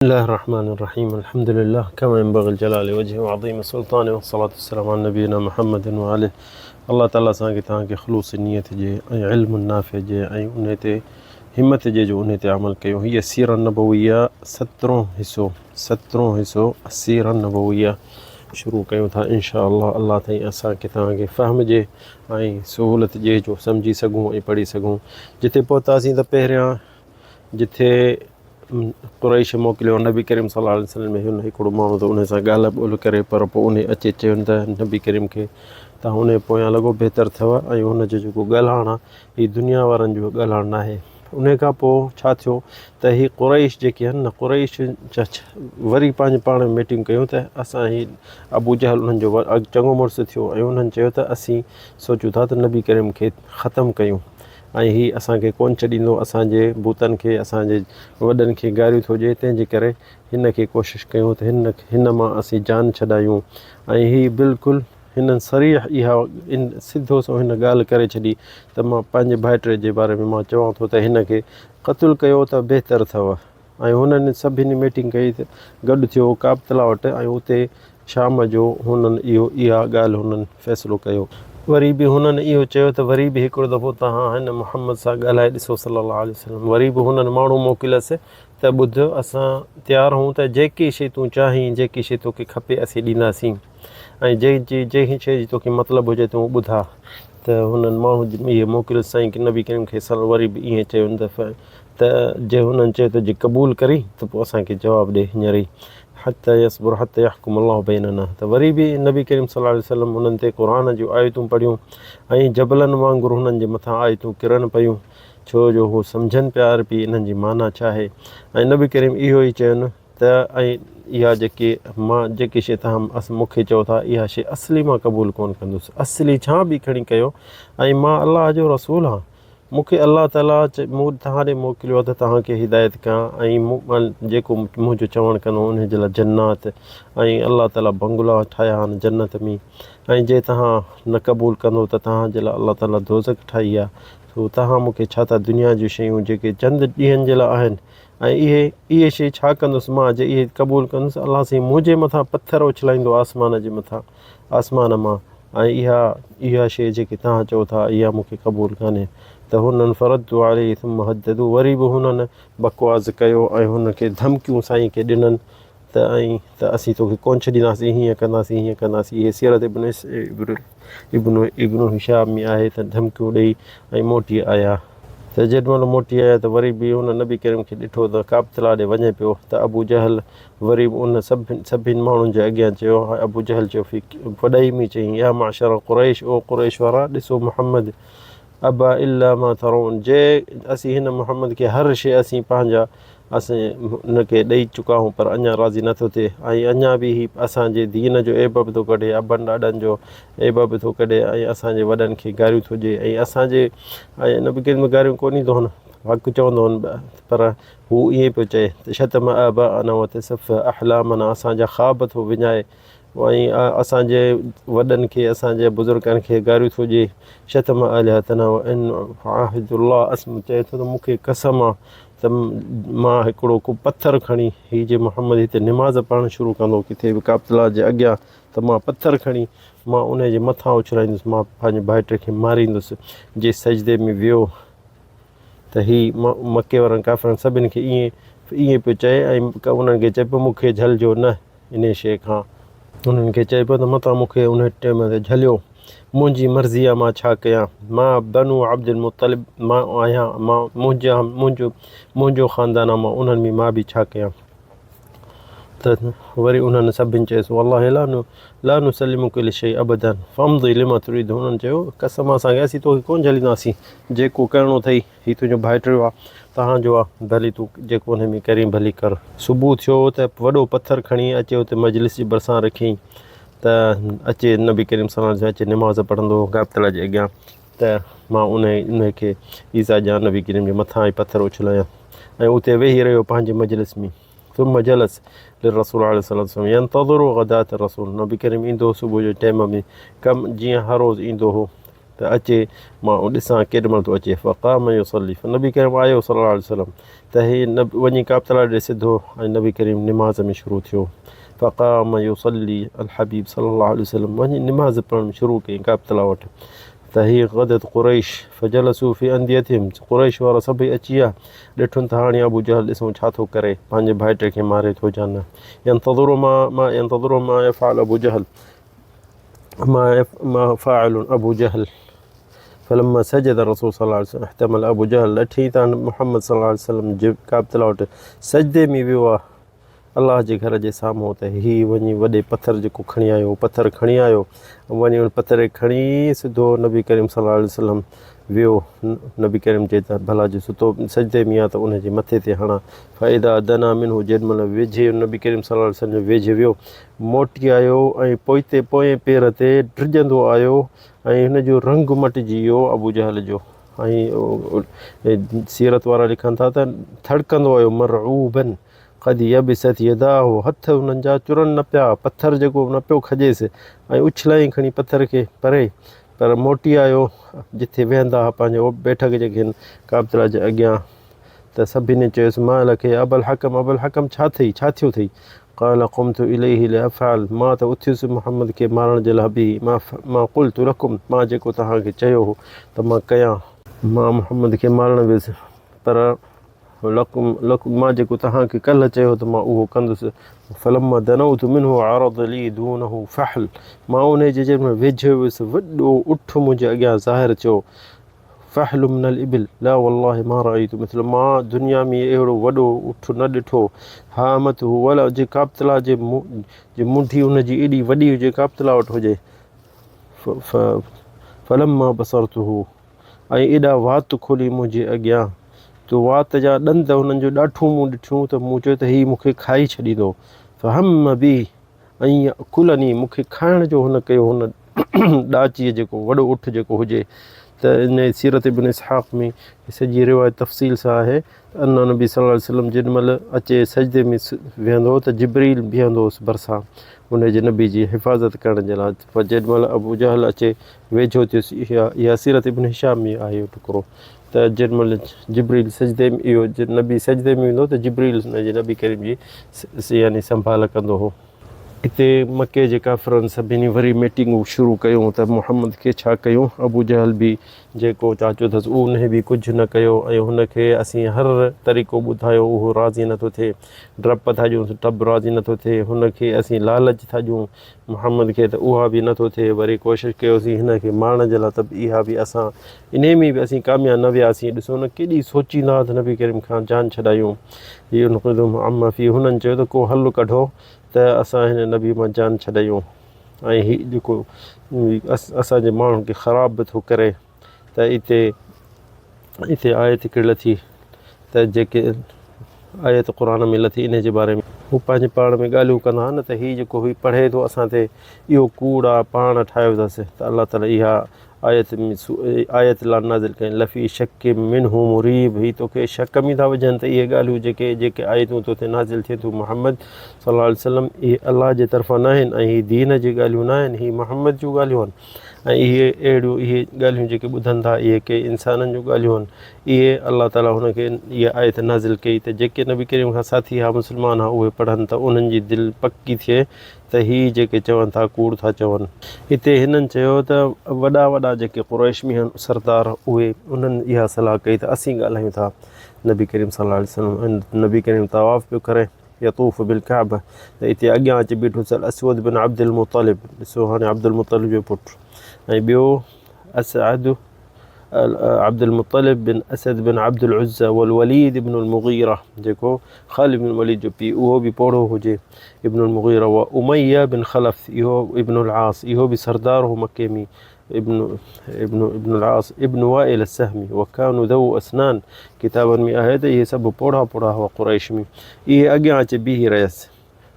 بسم الله الرحمن الرحيم الحمد لله كما ينبغي لجلال وجهه وعظيم سلطانه والصلاة والسلام على نبينا محمد وآله الله تعالي اسان کي توهان کي خلوص نيت جي ۽ علم نافع جي ۽ انهي تي همت جي جو انهي تي عمل ڪيون. هيء سيره نبويه سترهون حصو سترهون حصو السيره النبويه شروع ڪيون ٿا ان شاء الله. الله تعالي اسان کي توهان کي فهم جي ۽ سهولت جي جو سمجهي سگهون ۽ پڙهي سگهون. جتي پهتاسين ته پهريان جتي قريش موڪليو نبي ڪريم صلي الله عليه وسلم ۾ هن هڪڙو ماڻهو ته ان سان ڳالهه ٻولهه ڪري پر پوء انهي اچي چين ته نبي ڪريم کي تان انهي پويان لڳو بهتر ٿيو ۽ هن جو جيڪو ڳالهائڻ آهي هي دنيا وارن جو ڳالهائڻ ناهي. انهي کان پوء ڇا ٿيو ته هي قريش جيڪي آهن نه قريش وري پنهنجي پاڻ ۾ ميٽنگ ڪيون ته اسان هي ابو جهل انهن جو چڱو مڙس ٿيو ۽ انهن چيو ته اسين سوچون ٿا ته نبي ڪريم کي ختم ڪيون ۽ هي اسان کي ڪونه ڇڏيندو، اسان جي بوتن کي، اسان جي وڏن کي گاريون ٿو ڏئي، تنهن جي ڪري هن کي ڪوشش ڪيون ته هن هن مان اسين جان ڇڏايون. ۽ هي بلڪل هنن صريح اها ان سڌو سنئون هن ڳالهه ڪري ڇڏي ته مان پنهنجي ڀائٽي جي باري ۾ مان چوان ٿو ته هن کي قتل ڪيو ته بهتر اٿو. ۽ هنن سڀني ميٽنگ ڪئي ته گڏ ٿيو ڪابتلا وٽ ۽ اتي شام جو هنن اهو اها ڳالهه هنن فيصلو ڪيو. وري به هنن اهو چيو ته وري به هڪڙو دفعو توهان هن محمد سان ڳالهائي ڏسو صلي الله عليه وسلم وري به هنن ماڻهو موڪليس ته ٻڌ اسان تيار هون ته جيڪي شيء تون چاهين جيڪي شيء توکي کپي اسين ڏينداسين ۽ جنهن شيء جي توکي مطلب هجي تون ٻڌاء ته هنن ماڻهو اهي موڪليس سائين نبي ڪريم کي صلي وري به ائين چيو ته ته جي هنن چيو ته جي قبول ڪرين ته پوء اسان کي جواب ڏي هينئر ئي حتي يصبر حتي يحڪم الله بيننا ته وري به نبي ڪريم صلي الله عليه وسلم انهن تي قرآن جون آيتون پڙهيون ۽ جبلن وانگر هنن جي مٿان آيتون ڪرن پيون ڇو جو هو سمجهن پيا عربي انهن جي معنيٰ ڇا آهي ۽ نبي ڪريم اهو ئي چين ته ۽ اها جيڪي مان جيڪي شيء توهان مون کي چئو ٿا اها شيء اصلي مان قبول ڪونه ڪندس اصلي ڇا به کڻي ڪيو ۽ مان الله جو رسول آهيان مون کي الله تعاليٰ مون توهان ڏي موڪليو آهي ته توهان کي هدايت ڪيان ۽ مون جيڪو منهنجو چوڻ ڪندو انهي جي لاء جنات ۽ الله تعاليٰ بنگلا ٺاهيا آهن جنت ۾ ۽ جي توهان نه قبول ڪندو ته توهان جي لاء الله تعاليٰ دوزخ ٺاهي آهي سو توهان مون کي ڇا ٿا دنيا جون شيون جيڪي چند ڏينهن جي لاء آهن ۽ اهي اهي شيء ڇا ڪندس مان جي اهي قبول ڪندس الله سائين منهنجي مٿان پٿر اڇلائيندو آسمان جي مٿان آسمان مان ۽ اها اها شيء جيڪي توهان چئو ٿا اها مون کي قبول ڪانهي ته هنن فردوا عليه ثم هددوا وري به هنن بڪواز ڪيو ۽ هن کي ڌمڪيون سائين کي ڏنن ته ۽ ته اسين توکي ڪونه ڇڏينداسين هيئن ڪنداسين هيئن ڪنداسين اهي سيرت ابن ابن ابن هشام ۾ آهي ته ڌمڪيون ڏئي ۽ موٽي آيا. ته جيڏي مهل موٽي آيا ته وري به هن نبي ڪريم کي ڏٺو ته ڪعبة ڏي وڃي پيو ته ابو جهل وري به ان سڀني ماڻهن جي اڳيان چيو ۽ ابو جهل چيو في وڏائي ۾ چيائين يا معشر قريش او قريش وارا ڏسو محمد ابا الا ما ترون جي اسين هن محمد کي هر شيء اسين پنهنجا اسين ان کي ڏئي چڪا آهيون پر اڃا راضي نٿو ٿئي ۽ اڃا به هي اسان جي دين جو عيب به ٿو ڪڍي ابن ڏاڏن جو عيب به ٿو ڪڍي ۽ اسان جي وڏن کي گاريون ٿو ڏئي ۽ اسان جي ۽ نبي ڪريم گاريون ڪونه ڏيندو هن حق چوندو هن پر هو ائين پيو چئي ته شتم آباءنا وتسفه احلامنا اسان جا خواب ٿو وڃائي ۽ اسان جي وڏن کي اسان جي بزرگن کي گاريون ٿو ڏئي شتم آلهتنا وان عاهد الله اسم چئي ٿو ته مون کي قسم آ ته مان هڪڙو ڪو پٿر کڻي هي جي محمد هتي نماز پڙهڻ شروع ڪندو ڪٿي به ڪعبة الله جي اڳيان ته مان پٿر کڻي مان ان جي مٿان اڇلائيندس مان پنهنجي ڀائٽي کي ماريندس جي سجدي ۾ ويو ته هي مڪي وارن ڪافرن سڀن کي ائين ائين پيو چئي ۽ انهن کي چئي پيو مون کي جهلجو نه انهيء شيء کان. انهن کي چئي پيو ته متان مون کي انهيء ٽيم تي جهليو. منهنجي مرضي آ مان ڇا ڪيان. مان بنو عبدالمطلب مان آهيان، مان منهنجا منهنجو منهنجو خاندان آ مان انهن ۾ مان به ڇا ڪيان. ته وري انهن سڀن چيس والله لا لا نسلمک لشيء ابدا فامضي لما تريد انهن چيو قسم آ اسان کي اسين توکي ڪونه جهلينداسين جيڪو ڪرڻو اٿئي هي تنهنجو ڀائٽيو آ، توهان جو آ، ڀلي تون جيڪو انهي ۾ ڪرين ڀلي ڪر. صبح ٿيو ته وڏو پٿر کڻي اچي اتي مجلس جي ڀرسان رکيائين ته اچي نبي ڪريم صلي الله عليه وسلم اچي نماز پڙهندو هو ڪعبة الله جي اڳيان ته مان انهي انهي کي ايذاء ڏيان نبي ڪريم جي مٿان ئي پٿر اڇلايان ۽ اتي ويهي رهيو پنهنجي مجلس ۾ ثم جلس للرسول عليه الصلوة والسلام ينتظر غداة الرسول نبي ڪريم ايندو هو صبح جو ٽيم ۾ ڪم جيئن هر روز ايندو هو. ته اچي مان ڏسان ڪيڏي مهل ٿو اچي فقام يصلي نبي ڪريم آيو صلي الله عليه وسلم ته هي وڃي ڪعبة الله ڏي سڌو ۽ نبي ڪريم نماز ۾ شروع ٿيو فقام يصلي الحبيب صلي الله عليه وسلم وڃي نماز پڙهڻ شروع ڪئي ڪعبة الله وٽ ته هي غدت قريش فجلسوا في انديتهم قريش وارا سڀئي اچي ويا ڏٺن ته هاڻي ابو جهل ڏسون ڇا ٿو ڪري پنهنجي ڀائٽي کي ماري ٿو جا نه ينتظر ما ما ينتظر ما يفعل ابو جهل ما ما فاعل ابو جهل فلما سجد الرسول صلى الله عليه وسلم احتمل ابو جهل ڏٺي ته محمد صلى الله عليه وسلم جي ڪعبة الله وٽ سجدي ۾ ويو آ الله جي گهر جي سامهون ته هي وڃي وڏي پٿر جيڪو کڻي آيو پٿر کڻي آيو وڃي ان پٿر کي کڻي سڌو نبي ڪريم صلي الله عليه وسلم ويو نبي ڪريم چي ته ڀلا جي ستو سجدي ۾ آ ته ان جي مٿي تي هڻان فاذا دنا منه جيڏ مهل ويجهي نبي ڪريم صلي الله عليه وسلم جي ويجهي ويو موٽي آيو ۽ پوئتي پوئين پير تي ڊڄندو آيو ۽ هن جو رنگ مٽجي ويو ابو جهل جو ۽ سيرت وارا لکن ٿا ته ٿڙڪندو آيو مرعوبا قد يبست يداه هٿ انهن جا چرن نه پيا پٿر جيڪو نه پيو کڄيس ۽ اڇلائين کڻي پٿر کي پري پر موٽي آيو جتي ويهندا هئا پنهنجي بيٺڪ جيڪي هن ڪعبة الله جي اڳيان ته سڀني چيس ما لک يا ابا الحڪم ابا الحڪم ڇا ٿئي ڇا ٿيو ٿئي قال قمت اليه لافعل مان ته اٿيس محمد کي مارڻ جي لاء به ما ما قلت لڪم مان جيڪو توهان کي چيو هو ته مان ڪيان مان محمد کي مارڻ ويس پر لڪم لڪم مان جيڪو توهان کي ڪلهه چيو ته مان اهو ڪندس فلما دنوت منه عرض لي دونه فحل مان انهي جي جنهن مهل ويجهو ويس وڏو اٺ منهنجي اڳيان ظاهر ٿيو فحل من الابل لا والله ما رايت مثل مان دنيا ۾ اهڙو وڏو اٺ نه ڏٺو هامته ولا جي ڪابتلا جي جي منڍي ان جي ايڏي وڏي هجي ڪابتلا وٽ هجي فلما بصرته ۽ ايڏا وات کولي منهنجي اڳيان تو وات جا ڏند هنن جو ڏاٺون مون ڏٺيون ته مون چيو ته هي مون کي کائي ڇڏيندو فهم بي ۽ ياڪلني مون کي کائڻ جو هن ڪيو هن ڏاچيء جيڪو وڏو اٺ جيڪو هجي ته ان سيرت ابن اسحاق ۾ سڄي روايت تفصيل سان آهي ته ان نبي صلي الله عليه وسلم جيڏي مهل اچي سجدي ۾ ويهندو هو ته جبريل بيهندو هوس ڀرسان ان جي نبي جي حفاظت ڪرڻ جي لاء پر جيڏي مهل ابو جهل اچي ويجهو ٿيس اها اها سيرت ابن هشام ۾ آهي اهو ٽڪرو ته جيڏي مهل جبريل سجدي ۾ اهو نبي سجدي ۾ ويندو ته جبريل ان جي نبي ڪريم جي يعني سنڀال ڪندو هو. اتي مڪي جي ڪافرن سڀني وري ميٽنگون شروع ڪيون ته محمد کي ڇا ڪيون؟ ابو جهل به جيڪو چاچو اٿس انهي به ڪجهه نه ڪيو ۽ هن کي اسين هر طريقو ٻڌايو اهو راضي نٿو ٿئي. ڊپ ٿا ڏيونس ته به راضي نٿو ٿئي. هن کي اسين لالچ ٿا ڏيون محمد کي ته اها به نٿو ٿئي. وري ڪوشش ڪيوسين هن کي مارڻ جي لاء ته به اها به اسان انهي ۾ به اسين ڪامياب نه وياسين. ڏسو نه ڪيڏي سوچيندا ته نبي ڪريم کان جان ڇڏايون. ينقذهم عما فيه هنن چيو ته ڪو حل ڪڍو ته اسان هن نبي مان جان ڇڏايون ۽ هي جيڪو اسان جي ماڻهن کي خراب به ٿو ڪري ته اتي اتي آيت هڪڙي لٿي ته جيڪي آيت قرآن ۾ لٿي ان جي باري ۾ هو پنهنجي پاڻ ۾ ڳالهيون ڪندا هئا نه ته هي جيڪو هي پڙهي ٿو اسان تي اهو ڪوڙ آ پاڻ ٺاهيو اٿس ته الله تعالي اها آيت ۾ آيت لا نازل ڪئين لفي شڪ منه مريب هي توکي شڪ ۾ ٿا وجهن ته اهي ڳالهيون جيڪي جيڪي آيتون تو تي نازل ٿين ٿيون محمد صلي الله عليه وسلم اهي الله جي طرفان نه آهن ۽ هي دين جي ڳالهيون نه آهن هي محمد جون ڳالهيون آهن ۽ اهي اهڙيون اهي ڳالهيون جيڪي ٻڌن ٿا اهي ڪي انسانن جون ڳالهيون آهن اهي الله تعالي هن کي اها آيت نازل ڪئي ته جيڪي نبي ڪريم کان ساٿي ها مسلمان ها اهي پڙهن ته انهن جي دل پڪي ٿئي ته هي جيڪي چون ٿا ڪوڙ ٿا چون. اتي هنن چيو ته وڏا وڏا جيڪي قريش ۾ هن سردار اهي انهن اها صلاح ڪئي ته اسين ڳالهايون ٿا نبي ڪريم صلي الله عليه وسلم ۽ نبي ڪريم طواف پيو ڪري يطوف بالڪعبه ته اتي اڳيان اچي بيٺو الاسود بن عبد المطلب ڏسو هاڻي عبد المطلب جو پٽ ۽ ٻيو اسعد عبد المطلب بن اسد بن عبد العزى والوليد بن المغيرة جيڪو خالد بن وليد جو پيء اهو به پوڙهو هجي ابن المغيرة واميه بن خلف اهو ابن العاص اهو به سردار هو مڪي ۾ ابن ابن ابن العاص ابن وائل السهمي وكانوا ذو اسنان ڪتابن ۾ آهي ته اهي سڀ پوڙها پوڙها هئا قريش ۾ اهي اڳيان اچي بيهي رهيس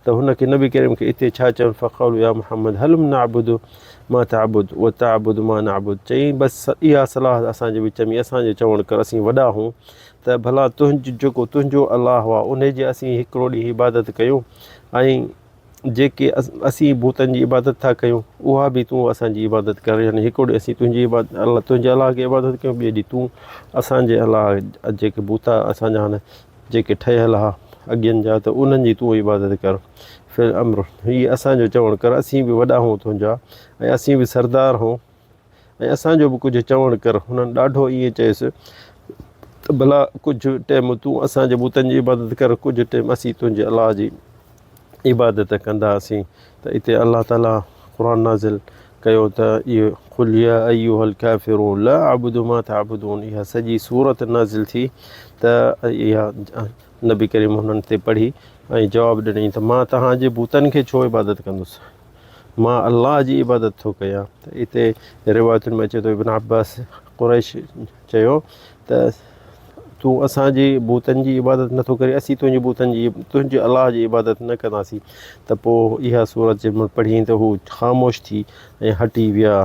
ته هن کي نبي ڪريم کي اتي ڇا چون فقالوا يا محمد هلم نعبد ما تعبد وتعبد ما نعبد چئين بس اها صلاح اسان جي وچ ۾ اسان جو چوڻ ڪر اسين وڏا هون ته ڀلا تنهنجو جيڪو تنهنجو الله هئا انهي جي اسين هڪڙو ڏينهن عبادت ڪيون ۽ جيڪي اسين بتن جي عبادت ٿا ڪيون اها به تون اسان جي عبادت ڪر يعني هڪڙو ڏينهن اسين تنهنجي عبادت الله تنهنجي الله کي عبادت ڪيون ٻئي ڏينهن تون اسان جي الله جيڪي بت اسان جا آهن جيڪي ٺهيل ها اڳين جا ته انهن جي تون عبادت ڪر في الامر هي اسان جو چوڻ ڪر اسين به وڏا هون تنهنجا ۽ اسين به سردار هون ۽ اسان جو به ڪجهه چوڻ ڪر. هنن ڏاڍو ائين چيس ته ڀلا ڪجهه ٽيم تون اسان جي بتن جي عبادت ڪر، ڪجهه ٽيم اسين تنهنجي الله جي عبادت ڪنداسين. ته اتي الله تعاليٰ قرآن نازل ڪيو ته اهو قل يا ايها الڪافرون لا اعبد ما تعبدون اها سڄي سورت نازل ٿي ته اها نبي ڪريم هنن تي پڙهي ۽ جواب ڏنائين ته مان توهان جي بتن کي ڇو عبادت ڪندس؟ مان الله جي عبادت ٿو ڪيان ته اتي روايتن ۾ اچي ٿو ابن عباس قريش چيو ته تون اسان جي بوتن جي عبادت نٿو ڪرين اسين تنهنجي بوتن جي تنهنجي الله جي عبادت نه ڪنداسين ته پوء اها سورت جنهن مهل پڙهين ته هو خاموش ٿي ۽ هٽي ويا.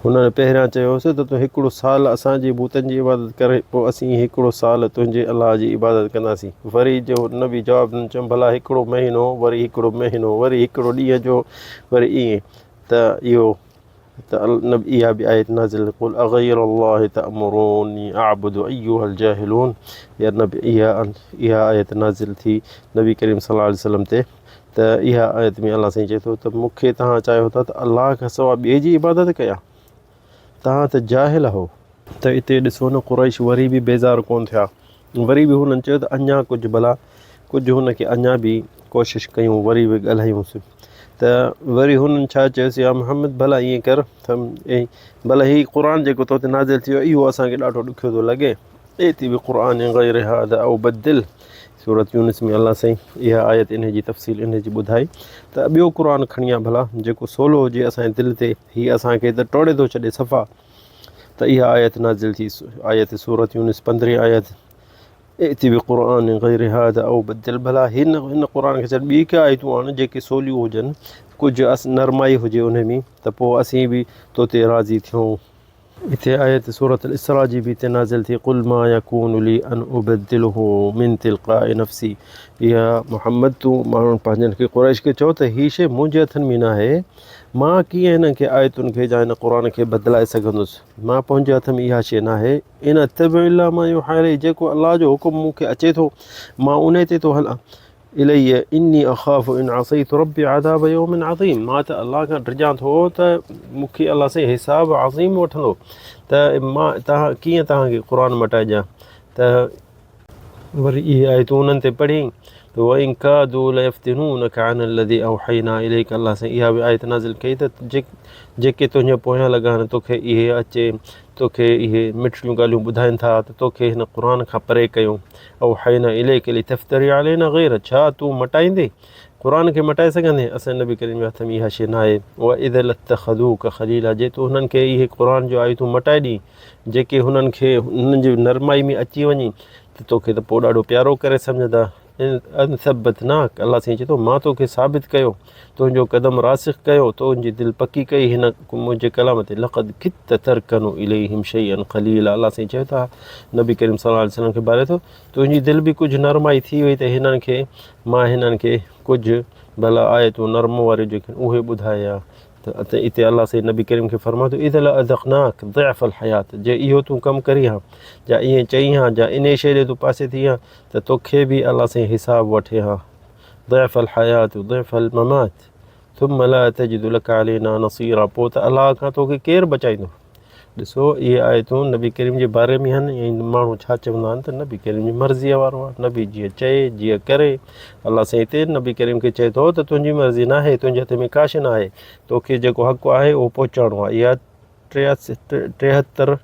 هنن پهريان چيو هوس ته تون هڪڙو سال اسان جي بتن جي عبادت ڪر، پوء اسين هڪڙو سال تنهنجي الله جي عبادت ڪنداسين. وري جو نبي جواب ڏنو، چيم، ڀلا هڪڙو مهينو، وري هڪڙو مهينو، وري هڪڙو ڏينهن جو، وري ائين ته اهو ته اها به آيت نازل قل اغير الله تأمروني اعبد ايها الجاهلون يا نبي اها آيت نازل ٿي نبي ڪريم صلي الله عليه وسلم تي. ته اها آيت ۾ الله سائين چئي ٿو ته مون کي توهان چاهيو ٿا ته الله کان سواء ٻئي جي عبادت ڪيان توهان ته جاهل آهو. ته اتي ڏسو نه قريش وري به بيزار ڪونه ٿيا وري به هنن چيو ته اڃا ڪجهه ڀلا ڪجهه هن کي اڃا به ڪوشش ڪيون وري به ڳالهايونس ته وري هنن ڇا چيس يا محمد ڀلا ائين ڪر ته ڀلا هي قرآن جيڪو تو تي نازل ٿيو اهو اسان کي ڏاڍو ڏکيو ٿو لڳي ائت بقرآن غير هذا او بدل سورة يونس ۾ الله سائين اها آيت انهي جي تفصيل انهي جي ٻڌائي ته ٻيو قرآن کڻي آ ڀلا جيڪو سولو هجي اسان جي دل تي هي اسان کي ته ٽوڙي ٿو ڇڏي صفا ته اها آيت نازل ٿي آيت سورة يونس پندرهين آيت ائت بقرآن غير هذا او بدل ڀلا هن هن قرآن کي ڇڏ ٻي ڪا آيتون آڻ جيڪي سوليون هجن ڪجهه نرمائي هجي انهي ۾ ته پوء اسين به تو تي راضي ٿيون. اتي آيت سورة الاسراء جي به اتي نازل ٿي، قل ما يڪون لي ان ابدله من تلقاء نفسي يا محمد تون ماڻهن پنهنجن کي قريش کي چئو ته هي شيء منهنجي هٿن ۾ ناهي مان ڪيئن هنن کي آيتن کي يا هن قرآن کي بدلائي سگهندس مان پنهنجي هٿ ۾ اها شيء ناهي ان اتبع الا ما يوحي الي جيڪو الله جو حڪم مون کي اچي ٿو مان انهي تي ٿو هلان الي اني اخاف ان عصيت ربي عذاب يوم عظيم مان ته الله کان ڊڄان ٿو ته مون کي الله سائين حساب عظيم وٺندو ته مان تهان ڪيئن تهان کي قرآن مٽائي ڏيان ته وري اهي آيتون انهن تي پڙهي ته وان كادوا ليفتنونك عن الذي اوحينا اليك الله سائين اها به آيت نازل ڪئي ته جيڪي تنهنجي پويان لڳا آهن توکي اهي اچي توکي اهي مٺڙيون ڳالهيون ٻڌائين ٿا ته توکي هن قرآن کان پري ڪيون اوحينا اليک لتفتري علينا غيره ڇا تون مٽائيندين قرآن کي مٽائي سگهندين اسان نبي ڪريم جي هٿ ۾ اها شيء ناهي واذا لاتخذوک خليلا جي تون هنن کي اهي قرآن جون آيتون مٽائي ڏين جيڪي هنن کي هنن جي نرمائي ۾ اچي وڃي ته توکي ته پوء ڏاڍو پيارو ڪري سمجهندا ان ثبتناک الله سائين چئي ٿو مان توکي ثابت ڪيو تنهنجو قدم راسخ ڪيو تنهنجي دل پڪي ڪئي هن منهنجي ڪلام تي لقد ڪدت ترڪن اليهم شيئا قليلا الله سائين چئي ٿو نبي ڪريم صلي الله عليه وسلم کي باري ٿو تنهنجي دل به ڪجهه نرمائي ٿي وئي ته هنن کي مان هنن کي ڪجهه ڀلا آيتون نرم واريون جيڪي اهي ٻڌايا ته اتي الله سائين نبي ڪريم کي فرمائي ٿو اذا لاذقناک ضعف الحيات جي اهو تون ڪم ڪرين ها جا ائين چئين ها جا انهي شيء ڏي تون پاسي ٿي ها ته توکي به الله سائين حساب وٺي ها ضعف الحيات ضعف الممات ثم لا تجد لك علينا نصيرا پوء ته الله کان توکي ڪير بچائيندو ڏسو اهي آيتون نبي ڪريم جي باري ۾ آهن ۽ ماڻهو ڇا چوندا آهن ته نبي ڪريم جي مرضيء وارو آهي نبي جيئن چئي جيئن ڪري الله سائين هتي نبي ڪريم کي چئي ٿو ته تنهنجي مرضي ناهي تنهنجي هٿ ۾ ڪا شيء ناهي توکي جيڪو حق آهي اهو پهچائڻو آهي اها ٽيهتر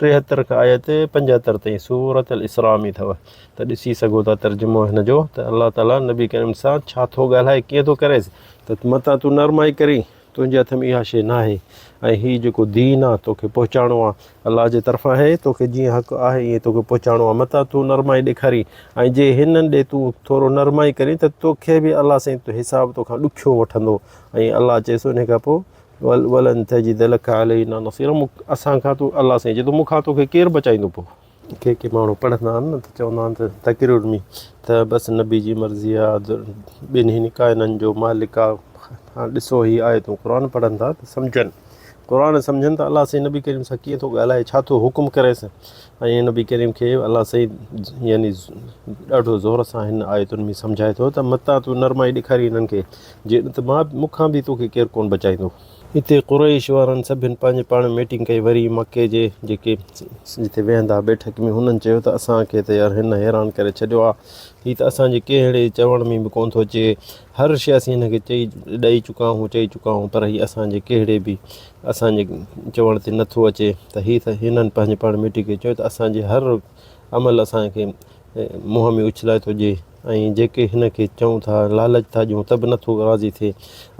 73 کان آيت 75 تائين سورة الاسراء ۾ اٿو ته ڏسي سگهو ٿا ترجمو هن جو ته الله تعالي نبي ڪريم سان ڇا ٿو ڳالهائي ڪيئن ٿو ڪريس ته متان تون نرمائي ڪرين تنهنجي هٿ ۾ اها شيء ناهي ۽ هي جيڪو دين آ توکي پهچائڻو آ الله جي طرفان آهي توکي جيئن حق آهي ائين توکي پهچائڻو آ متان تون نرمائي ڏيکارين ۽ جي هنن ڏي تون ٿورو نرمائي ڪرين ته توکي به الله سائين حساب توکان ڏکيو وٺندو ۽ الله چئيس ان کان پوء ولن تجد لک علينا نصيرا اسان کان تو الله سائين چئي ٿو مون کان توکي ڪير بچائيندو پوء. ڪي ڪي ماڻهو پڙهندا آهن نه ته چوندا آهن ته تقرير ۾ ته بس نبي جي مرضي آ ٻنهي ڪائنن جو مالڪ آ هاڻ ڏسو هي آيتون قرآن پڙهن ٿا ته سمجهن قرآن سمجهن ته الله سائين نبي ڪريم سان ڪيئن ٿو ڳالهائي ڇا ٿو حڪم ڪريس ۽ نبي ڪريم کي الله سائين يعني ڏاڍو زور سان هن آيتن ۾ سمجهائي ٿو ته متان تون نرمائي ڏيکاري هنن کي جي نه ته مان مون کان به توکي ڪير ڪونه بچائيندو. اتي قريش وارن سڀن پنهنجي پاڻ ۾ ميٽنگ ڪئي وري مڪي جي جيڪي جتي ويهندا ها بيٺڪ ۾ هنن چيو ته اسان کي ته يار هن حيران ڪري ڇڏيو آهي هي ته اسان جي ڪهڙي چوڻ ۾ به ڪونه ٿو اچي هر شيء اسين هن کي چئي ڏئي چڪا آهيون چئي چڪا آهيون پر هي اسان جي ڪهڙي به اسان جي چوڻ تي نٿو اچي ته هي ته هنن پنهنجي پاڻ ميٽنگ ڪئي چيو ته اسان جي هر عمل اسان کي منهن ۾ اڇلائي ٿو ڏئي ۽ جيڪي هن کي چئون ٿا، لالچ ٿا ڏيون ته به نٿو راضي ٿئي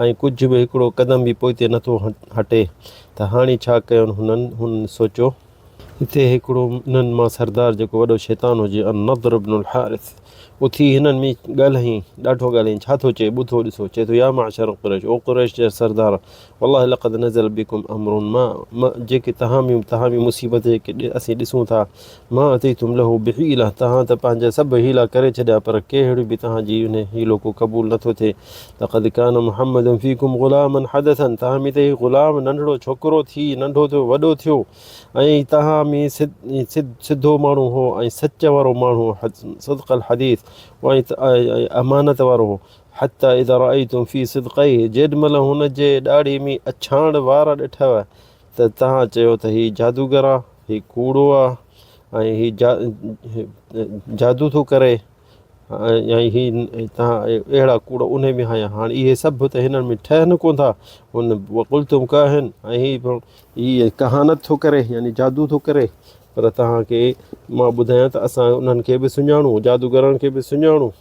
۽ ڪجهه به هڪڙو قدم به پوئتي نٿو هٽي ته هاڻي ڇا ڪيون هنن هنن سوچيو. اتي هڪڙو انهن مان سردار جيڪو وڏو شيطان هجي النضر بن الحارث اٿي هنن ۾ ڳالهائين ڏاڍو ڳالهائين ڇا ٿو چئي ٻڌو ڏسو چئي ٿو يا معشر قريش او قريش جا سردار والله لقد نزل بڪم امر ما جيڪي توهان ۾ توهان ۾ مصيبت جيڪي اسين ڏسون ٿا ما اتيتم له بحيله توهان ته پنهنجا سڀ حيلا ڪري ڇڏيا پر ڪهڙو به توهان جي ان حيلو ڪو قبول نٿو ٿئي لقد ڪان محمد فيڪم غلاما حدثا توهان ۾ ته هي غلام ننڍڙو ڇوڪرو ٿي ننڍو ٿيو وڏو ٿيو ۽ توهان ۾ سڌو ماڻهو هو ۽ سچ وارو ماڻهو صدق الحديث ۽ امانت وارو هو حتي اذا رايتم في صدقيه جيڏ مهل هن جي ڏاڙهي ۾ اڇاڻ وار ڏٺو ته توهان چيو ته هي جادوگر آ، هي ڪوڙو آ ۽ هي جادو ٿو ڪري ۽ هي توهان اهڙا ڪوڙ انهي ۾ هنيا هاڻ اهي سڀ ته هنن ۾ ٺهن ڪونه ٿا هن وقلتم ڪاهن ۽ هي ڪهانت ٿو ڪري يعني جادو ٿو ڪري پر توهان کي مان ٻڌايان ته اسان انهن کي به سڃاڻون جادوگرن کي به سڃاڻون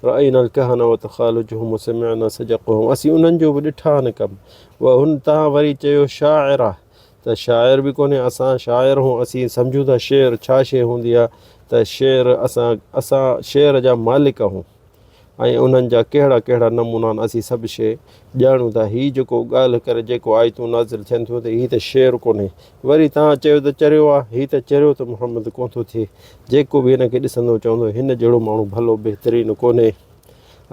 رأينا الڪهنة وتخالجهم وسمعنا سجقهم اسين انهن جو به ڏٺا آهن ڪم وهن توهان وري چيو شاعر آ ته شاعر به ڪونهي اسان شاعر هون اسين سمجهون ٿا شعر ڇا شيء هوندي آ ته شعر اسان اسان شعر جا مالڪ هون ۽ انهن جا ڪهڙا ڪهڙا نمونا آهن اسين سڀ شيء ڄاڻون ٿا هي جيڪو ڳالهه ڪري جيڪو آيتون نازل ٿين ٿيون ته هي ته شعر ڪونهي وري توهان چيو ته چريو آ هي ته چريو ته محمد ڪونه ٿو ٿئي جيڪو به هن کي ڏسندو چوندو هن جهڙو ماڻهو ڀلو بهترين ڪونهي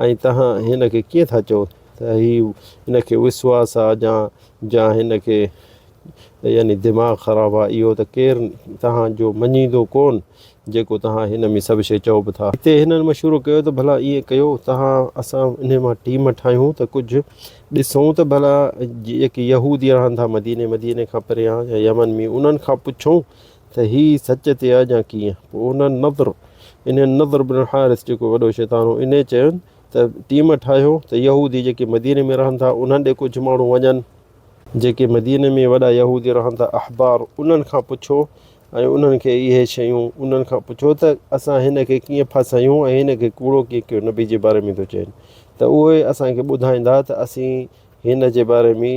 ۽ توهان هن کي ڪيئن ٿا چئو ته هي هن کي وسواس آ جا جا هن کي يعني دماغ خراب آ اهو ته ڪير توهان جو مڃيندو ڪون جيڪو توهان هن ۾ سڀ شيء چئو به ٿا. هتي هنن مشورو ڪيو ته ڀلا ائين ڪيو توهان اسان انهي مان ٽيم ٺاهيون ته ڪجهه ڏسون ته ڀلا جيڪي يهودي رهن ٿا مديني مديني کان پريان يا يمن ۾ انهن کان پڇون ته هي سچ تي آ يا ڪيئن پوء انهن نضر انهن نضر بن الحارث جيڪو وڏو شيطان هو انهي چين ته ٽيم ٺاهيو ته يهودي جيڪي مديني ۾ رهن ٿا انهن ڏي ڪجهه ماڻهو وڃن جيڪي مديني ۾ وڏا يهودي رهن ٿا احبار انهن کان پڇو ۽ انهن کي اهي شيون انهن کان پڇو ته اسان هن کي ڪيئن ڦاسايون ۽ هن کي ڪوڙو ڪيئن ڪيو نبي جي باري ۾ ٿو چين ته اهي اسان کي ٻڌائيندا ته اسين هن جي باري ۾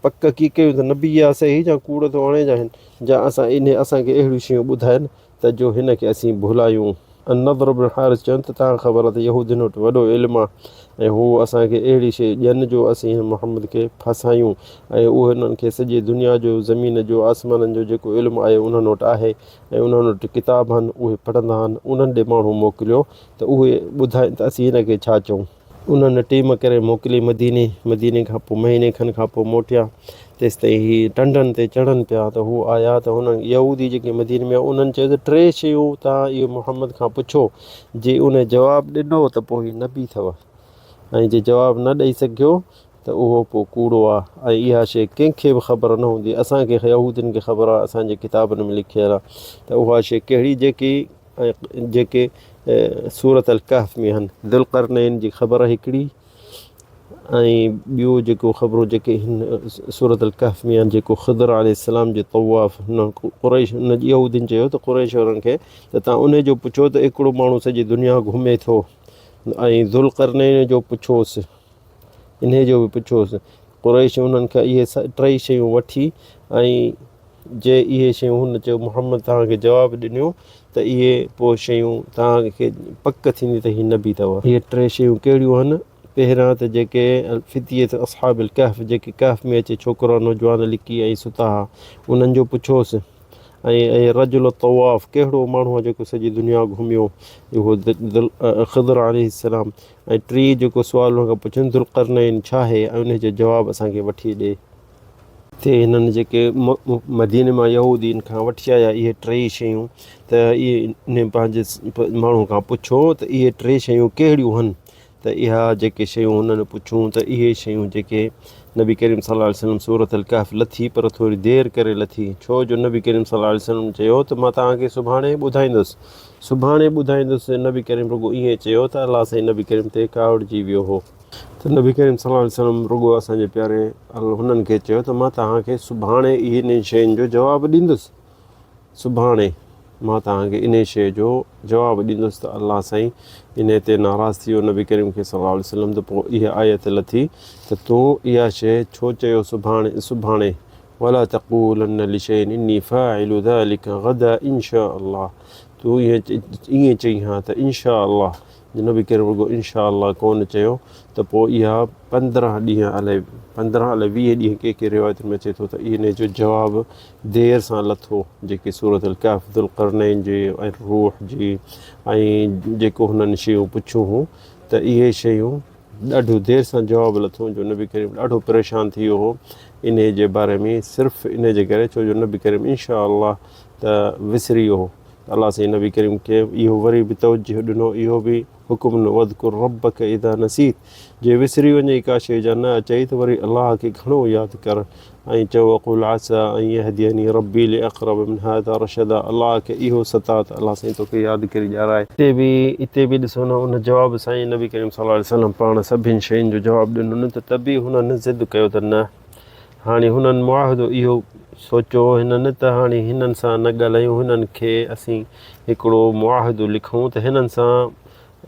پڪ ڪيئن ڪيون ته نبي آهي صحيح جا ڪوڙ ٿو هڻي جا هن جا اسان انهي اسان کي اهڙيون شيون ٻڌائن ته جو هن کي اسين ڀلايون. النضر بن حارث چيو ته توهان کي خبر آهي ته يهودين وٽ وڏو علم آهي ۽ هو اسان کي اهڙي شيء ڏين جو اسين هن محمد کي ڦاسايون ۽ اهو هنن کي سڄي دنيا جو زمين جو آسمانن جو جيڪو علم آهي انهن وٽ آهي ۽ انهن وٽ ڪتاب آهن اهي پڙهندا آهن انهن ڏي ماڻهو موڪليو ته اهي ٻڌائين ته اسين هن کي ڇا چئون. انهن ٽيم ڪري موڪلي مديني، مديني کان پوء مهيني کن کان پوء موٽيا، تيستائين هي ٽنڊن تي چڙهن پيا ته هو آيا ته هنن يهودي جيڪي مديني ۾ هئا انهن چيو ته ٽي شيون توهان اهو محمد کان پڇو، جي ان جواب ڏنو ته پوء هي نبي اٿو ۽ جي جواب نه ڏئي سگهيو ته اهو پوء ڪوڙو آهي ۽ اها شيء ڪنهن کي به خبر نه هوندي، اسان کي يهودين کي خبر آهي اسان جي ڪتابن ۾ لکيل آهي ته اها شيء ڪهڙي جيڪي ۽ جيڪي سورة الڪهف ۾ آهن. ذوالقرنين جي خبر هڪڙي ۽ ٻيو جيڪو خبرون جيڪي هن سورة الڪهف ۾ آهن جيڪو خضر عليه السلام جي طواف هن قريش هن يهودين چيو ته قريش وارن کي ته تان انهي جو پڇو ته هڪڙو ماڻهو سڄي دنيا گهمي ٿو ۽ ذوالقرنين جو پڇوس انهي جو به پڇوس قريش انهن کان اهي ٽئي شيون وٺي ۽ جي اهي شيون هن چيو محمد توهان کي جواب ڏنيون ته اهي پوء شيون توهان کي پڪ ٿيندي ته هي نبي اٿو. اهي ٽي شيون ڪهڙيون هن؟ پهريان ته جيڪي فتية اصحاب الڪهف جيڪي ڪهف ۾ اچي ڇوڪرا نوجوان لڪي ۽ ستا ها انهن جو پڇوس. ۽ ۽ الرجل الطواف ڪهڙو ماڻهو آهي جيڪو سڄي دنيا گهميو اهو خضر عليه السلام ۽ ٽي جيڪو سوال هن کان پڇن ذوالقرنين ڇا آهي ۽ ان جو جواب اسان کي وٺي ڏي. تي هنن جيڪي مديني مان يهودين کان وٺي آيا اهي ٽيئي شيون ته اهي انهن پنهنجي ماڻهو کان پڇو ته اهي ٽي شيون ڪهڙيون هن ته اها جيڪي شيون هنن پڇيون ته اهي شيون جيڪي نبي ڪريم صلي الله عليه وسلم سورة الڪهف لٿي پر ٿوري دير ڪري لٿي ڇو جو نبي ڪريم صلي الله عليه وسلم چيو ته مان توهان کي سڀاڻي ٻڌائيندس سڀاڻي ٻڌائيندس نبي ڪريم رڳو ائين چيو ته الله سائين نبي ڪريم تي ڪاوڙجي ويو هو ته نبي ڪريم صلي الله عليه وسلم رڳو اسان جي پياري هنن کي چيو ته مان توهان کي سڀاڻي انهن شين جو جواب ڏيندس سڀاڻي مان توهان کي انهي شيء جو جواب ڏيندس ته الله سائين انهي تي ناراض ٿي ويو نبي ڪريم کي صلي الله عليه وسلم ته پوء اها آيت لٿي ته تون اها شيء ڇو چيو سڀاڻي سڀاڻي ولا تقولن لشيء اني فاعل ذلک غدا ان شاء الله تون ائين چئين ها ته ان شاء الله جو نبي ڪريم رڳو ان شاء الله ڪونه چيو ته پوء اها 15 ڏينهن الائي 15 الائي 20 ڏينهن ڪي ڪي روايتن ۾ اچي ٿو ته انهي جو جواب دير سان لٿو جيڪي سورة الڪهف ذوالقرنين جي ۽ روح جي ۽ جيڪو هنن شيون پڇيون هون ته اهي شيون ڏاڍو دير سان جواب لٿو جو نبي ڪريم ڏاڍو پريشان ٿي ويو هو انهي جي باري ۾ صرف انهي جي ڪري ڇو جو نبي ڪريم ان شاء الله ته وسري ويو هو الله سائين نبي ڪريم کي اهو وري به توجه ڏنو اهو به حڪم ڏنو واذڪر ربک اذا نسيت جي وسري وڃئي ڪا شيء جا نه اچئي ته وري الله کي گهڻو ياد ڪر ۽ چئو وقل عسي ان يهديني ربي لاقرب من هذا رشدا الله کي اهو ستا ته الله سائين توکي ياد ڪري ڏيارائي. اتي به اتي به ڏسو نه ان جواب سائين نبي ڪريم صلي الله عليه وسلم پاڻ سڀن شين جو جواب ڏنو نه ته ته به هنن ضد ڪيو ته نه هاڻي هنن معاهدو اهو سوچيو هنن ته هاڻي هنن سان نه ڳالهايون هنن کي اسين هڪڙو معاهدو لکون ته هنن سان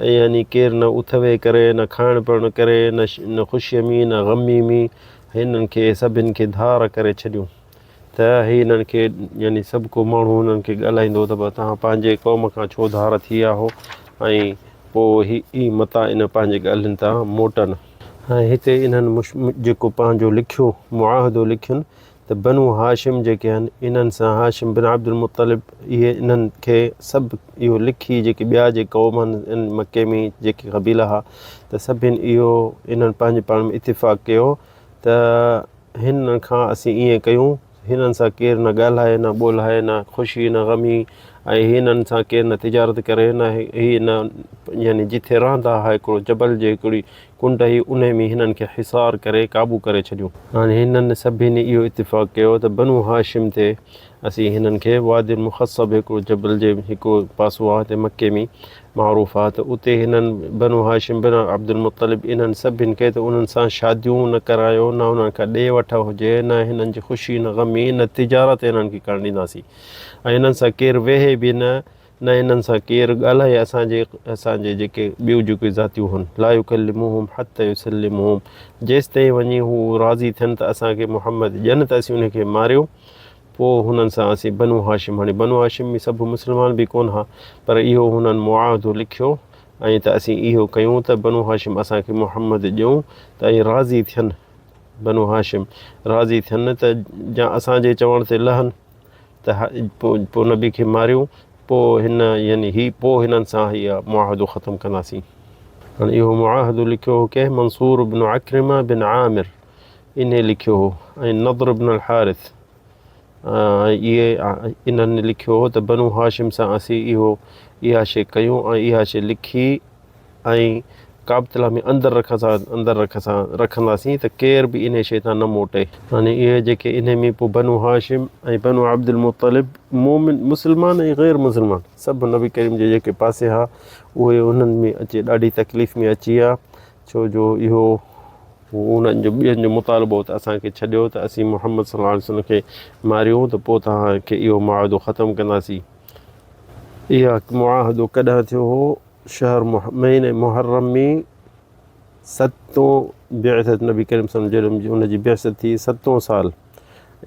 يعني ڪير نه اٿ ويهه ڪري نه کائڻ پيئڻ ڪري نه خوشيء ۾ نه غمي ۾ هنن کي سڀن کي ڌار ڪري ڇڏيون ته هي هنن کي يعني سڀ ڪو ماڻهو هنن کي ڳالهائيندو ته توهان پنهنجي قوم کان ڇو ڌار ٿي ويا آهو ۽ پوء هي متان ان پنهنجي ڳالهين تان موٽن. ۽ هتي انهن جيڪو پنهنجو لکيو معاهدو لکين ته بنو هاشم جيڪي آهن انهن سان هاشم بن عبدالمطلب اهي انهن کي سڀ اهو لکي جيڪي ٻيا جي قوم آهن ان مڪي ۾ جيڪي قبيلا ها ته سڀن اهو انهن پنهنجي پاڻ ۾ اتفاق ڪيو ته هنن کان اسين ائين ڪيون هنن سان ڪير نه ڳالهائي نه ٻولهائي نه خوشي نه غمي ۽ هنن سان ڪير نه تجارت ڪري نه هي نه يعني جٿي رهندا ها هڪڙو جبل جي هڪڙي ڪنڊ هئي انهي ۾ هنن کي حصار ڪري قابو ڪري ڇڏيون. هاڻي هنن سڀني اهو اتفاق ڪيو ته بنو هاشم تي اسين هنن کي وادي المخصب هڪڙو جبل جي هڪ پاسو آهي هتي مڪي ۾ معروف آهي ته اتي هنن بنو هاشم بن عبدالمطلب انهن سڀن کي ته انهن سان شاديون نه ڪرايو نه انهن کان ڏي وٺ هجي نه هنن جي خوشي نه غمي نه تجارت هنن کي ڪرڻ ڏينداسين ۽ هنن سان ڪير ويهي به نه نه هنن سان ڪير ڳالهائي اسان جي اسان جي جيڪي ٻيون جيڪي ذاتيون هن لا يڪلموهم حتي يسلموهم جيستائين وڃي هو راضي ٿين ته اسان کي محمد ڏين ته اسين انهن کي ماريون پوء هنن سان اسين بنو هاشم هاڻي بنو هاشم ۾ سڀ مسلمان به ڪونه ها پر اهو هنن معاهدو لکيو ۽ ته اسين اهو ڪيون ته بنو هاشم اسان کي محمد ڏيون ته ۽ راضي ٿين بنو هاشم راضي ٿين ته جا اسان جي چوڻ تي لهن ته پوء نبي کي ماريون پوء هن يعني هي پوء هنن سان هي معاهدو ختم ڪنداسين. هاڻي اهو معاهدو لکيو هو ڪنهن منصور بن عڪرمه بن عامر انهي لکيو هو ۽ نضر بن الحارث اهي انهن لکيو هو ته بنو هاشم سان اسين اهو اها شيء ڪيون ۽ اها شيء لکي ۽ ڪعبة الله ۾ اندر رکان اندر رکان رکنداسين ته ڪير به انهي شيء تان نه موٽي. يعني اهي جيڪي انهي ۾ پوء بنو هاشم ۽ بنو عبدالمطلب مؤمن مسلمان ۽ غير مسلمان سڀ نبي ڪريم جي جيڪي پاسي ها اهي انهن ۾ اچي ڏاڍي تڪليف ۾ اچي ويا ڇو جو اهو هو انهن جو ٻين جو مطالبو هو ته اسان کي ڇڏيو ته اسين محمد صلي الله عليه وسلم کي ماريون ته پوء توهان کي اهو معاهدو ختم ڪنداسين. اها معاهدو ڪڏهن ٿيو هو؟ شهر مهيني محرم ۾ ستون بعثت نبي ڪريم صلي الله عليه وسلم ان جي بعثت ٿي ستون سال.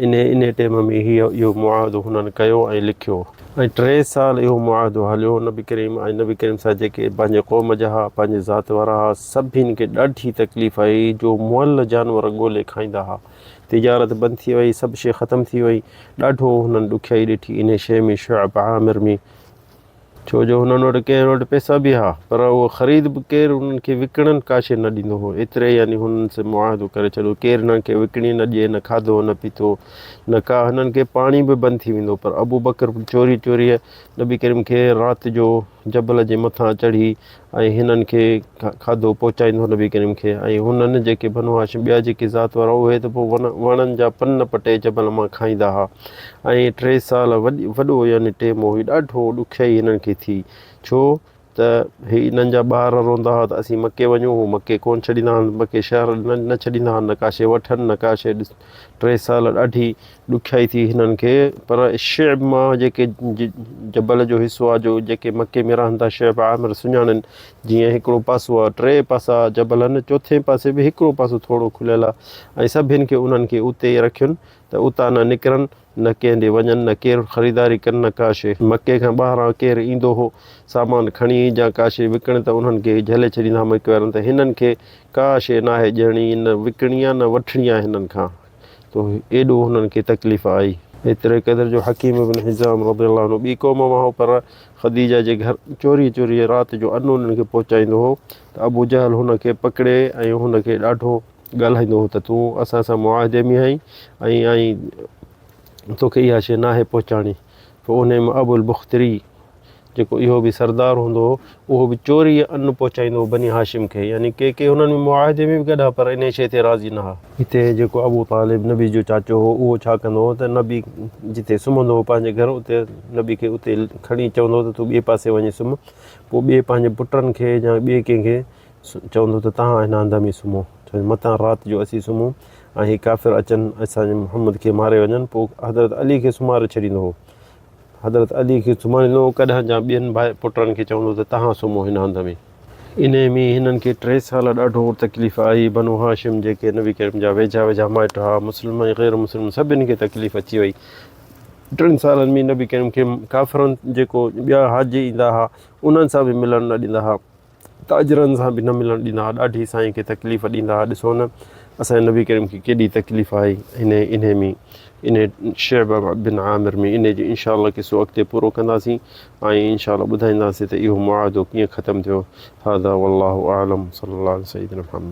انهي انهي ٽيم ۾ هي اهو معاهدو هنن ڪيو ۽ لکيو. ۽ ٽي سال اهو معاهدو هليو. نبي ڪريم ۽ نبي ڪريم صه جيڪي پنهنجي قوم جا ها، پنهنجي ذات وارا ها، سڀني کي ڏاڍي تڪليف آئي جو مئل جانور ڳولي کائيندا ها. تجارت بند ٿي وئي، سڀ شيء ختم ٿي وئي. ڏاڍو هنن ڏکيائي ڏٺي انهي شيء ۾ شعب عامر ۾. ڇو جو هنن وٽ ڪنهن وٽ پئسا به ها پر اهو خريد به ڪير انهن کي وڪڻن ڪا شيء نه ڏيندو هو ايتري يعني هنن سين معاهدو ڪري ڇڏيو ڪير هنن کي وڪڻي نه ڏئي نه کاڌو نه پيتو نه ڪا هنن کي پاڻي به بند ٿي ويندو پر ابوبڪر چوري چوريء نبي ڪريم کي رات جو جبل جي مٿان چڙهي ۽ هنن کي کاڌو پهچائيندو هو نبي ڪريم کي ۽ هنن جيڪي بنو هاشم ٻيا جيڪي ذات وارا اهي ته پوء وڻن جا پن پٽي جبل مان کائيندا ها ۽ ٽي سال وڏي وڏو يعني ٽيم هو ڏاڍو ڏکيائي هنن کي ٿي ڇو ته هي انهن جا ٻار روئندا هئا ته اسين مڪي وڃون هو مڪي ڪونه ڇڏيندا هئن مڪي شهر نه ڇڏيندا هئن نه ڪا شيء وٺن نه ڪا شيء ٽي سال ڏاڍي ڏکيائي ٿي هنن کي پر شعب مان جيڪي جبل جو حصو آهي جو جيڪي مڪي ۾ رهن ٿا شعب عامر سڃاڻن جيئن هڪڙو پاسو آهي ٽي پاسا جبل آهن چوٿين پاسي به هڪڙو پاسو ٿورو کليل آهي ۽ سڀن کي انهن کي اتي ئي رکين ته اتان نه نڪرن نه ڪنهن ڏي وڃن نه ڪير خريداري ڪن نه ڪا شيء مڪي کان ٻاهران ڪير ايندو هو سامان کڻي يا ڪا شيء وڪڻي ته انهن کي جهلي ڇڏيندا هئا مڪي وارن ته هنن کي ڪا شيء ناهي ڏيڻي نه وڪڻي آهي نه وٺڻي آهي هنن کان ته ايڏو هنن کي تڪليف آئي. ايتري قدر جو حڪيم بن حزام رضي الله عنه ٻي قوم مان هو پر خديجه جي گهر چوريء چوريء رات جو ان انهن کي پهچائيندو هو ته ابو جهل هن کي پڪڙي ۽ هن کي ڏاڍو ڳالهائيندو هو ته تون اسان سان معاهدي ۾ آهين ۽ ۽ توکي اها شيء ناهي پهچاڻي. پوء انهيء مان ابو البختري جيڪو اهو به سردار هوندو هو، اهو به چوريء ان پهچائيندو هو بني هاشم کي، يعني ڪي ڪي هنن ۾ معاهدي ۾ به گڏ ها پر انهيء شيء تي راضي نه ها. هتي جيڪو ابو طالب نبي جو چاچو هو، اهو ڇا ڪندو هو ته نبي جتي سمهندو هو پنهنجي گهر اتي نبي کي اتي کڻي چوندو هو ته تون ٻئي پاسي وڃي سمهه، پوء ٻئي پنهنجي پٽن کي يا ٻئي ڪنهن کي چوندو ته توهان هن هنڌ ۾ سمهو، ڇو جو متان رات جو اسين سمهون ۽ هي ڪافر اچن اسان جي محمد کي ماري وڃن، پوء حضرت علي کي سمهاري ڇڏيندو هو. حضرت علي کي سمهاريندو هو، ڪڏهن جا ٻين ڀاء پٽن کي چوندو ته توهان سمهو هن هنڌ ۾. انهيء ۾ هنن کي ٽي سال ڏاڍو تڪليف آئي. بنو هاشم جيڪي نبي ڪريم جا ويجها ويجها مائٽ هئا، مسلم ۽ غير مسلم سڀني کي تڪليف اچي وئي. ٽن سالن ۾ نبي ڪريم کي ڪافرن جيڪو ٻيا حاجي ايندا هئا، انهن سان به ملڻ نه ڏيندا هئا. تاجرن سان به نه ملڻ ڏيندا هئا ڏاڍي سائين کي تڪليف ڏيندا هئا ڏسو نه اسان جي نبي ڪريم کي ڪيڏي تڪليف آئي انهي انهي ۾ انهي شعب بن عامر ۾ انهي جو انشاء الله قصو اڳتي پورو ڪنداسين ۽ انشاء الله ٻڌائينداسين ته اهو معاهدو ڪيئن ختم ٿيو هذا والله اعلم صلي الله عليه سيدنا محمد.